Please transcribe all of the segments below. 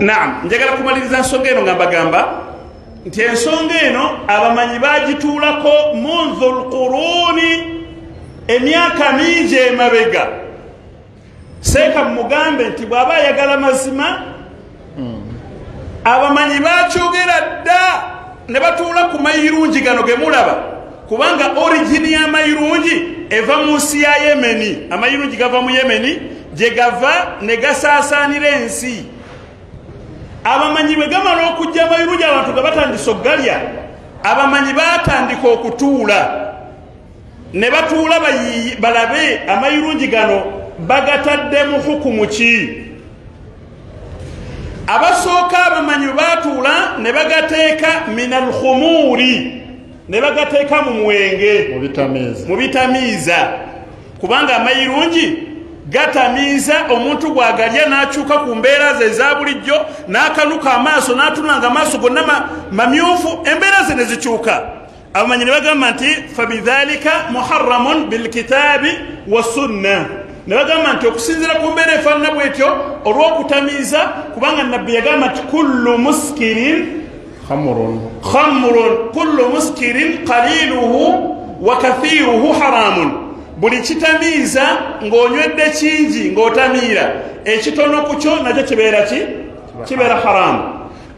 Naam, njagala kumaliriza nsonga eno nga mbagamba nti ensonga eno abamanyi bagituulako munzu lquruuni, emyaka mingi emabega. Seeka mugambe nti bw'aba ayagala mazima, abamanyi bakyogera dda ne batuula ku mayirungi gano ge mulaba, kubanga origini y'amayirungi eva mu nsi ya Yemeni. Amayirungi gava mu Yemeni, gye gava ne gasaasaanira ensi. Abamanyi bwe gamala okujja amayirungi, abantu nga batandise okugalya, abamanyi batandika okutuula ne batuula balabe amayirungi gano bagatadde mu hukumu ki. Abasooka abamanyi batuula ne bagateeka min alkhumuuri, ne bagateeka mu mwenge, mu bitamiiza, kubanga amayirungi gatamiiza. Omuntu bw'agalya n'akyuka ku mbeera ze eza bulijjo, n'akanuka amaaso, n'atunula nga amaaso gonna mamyufu, embeera ze ne zikyuka. Abamanyi ne bagamba nti fabidhalika muharramun bilkitaabi wassunna, ne bagamba nti okusinziira ku mbeera efaanana bwetyo olw'okutamiiza, kubanga Nabbi yagamba nti kullu muskirin khamrun, kullu muskirin qaliluhu wa kathiruhu haramun. Buli kitamiiza ng'onywedde kingi ng'otamiira, ekitono ku kyo nakyo kibeera ki? Kibeera haramu.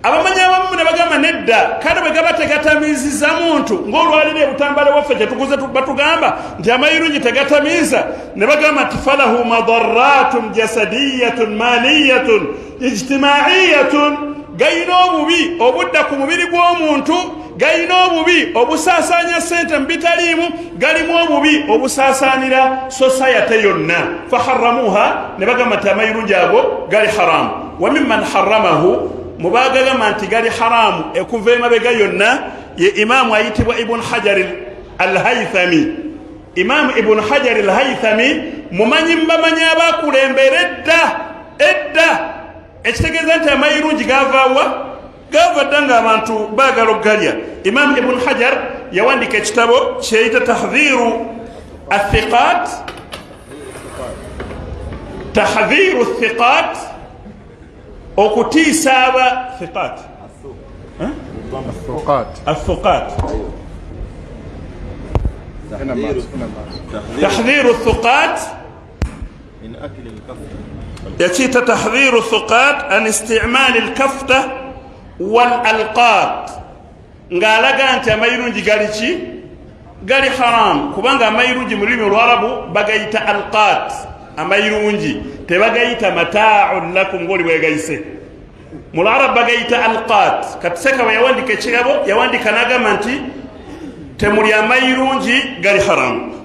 Abamanyi abamu ne bagamba nedda, kale bwe gaba tegatamiiziza muntu, ng'olwaliro ebutambale waffe kyetuguze batugamba nti amayirungi tegatamiiza, ne bagamba nti falahu madaratun jasadiyatun maliyatun ijtimaiyatun, gayina obubi obudda ku mubiri gw'omuntu, gayina obubi obusaasaanya ssente mu bitaliimu, galimu obubi obusaasaanira society yonna. Faharamuha, ne bagamba nti amayirungi ago gali haramu. Wa mimman haramahu, mubagagamba nti gali haramu ekuva emabega yonna, ye imaamu ayitibwa Ibun Hajari Alhaithami. Imaamu Ibun Hajari Alhaithami mumanyi, mubamanyi abakulembera edda edda. Ekitegeeza nti amayirungi gavaawa? Gava dda ng'abantu baagala okugalya. Imaamu Ibun Hajar yawandiika ekitabo kyeyita Tahdhiru Athiqat, Tahdhiru Thiqat, okutiisa aba thiqat, athuqat, tahdhiru thuqat, yakiyita Tahdhiru Thuqat an Istimali Lkafta wal Alqat, ng'alaga nti amayirungi gali ki? Gali haramu, kubanga amayirungi mu lulimi olwarabu bagayita alqat. Amayirungi tebagayita mataaun lakum ngaoli bwegayise mu lwarabu, bagayita alqat. Kati seka bwe yawandika ekirabo, yawandika n'agamba nti temuli amayirungi, gali haramu.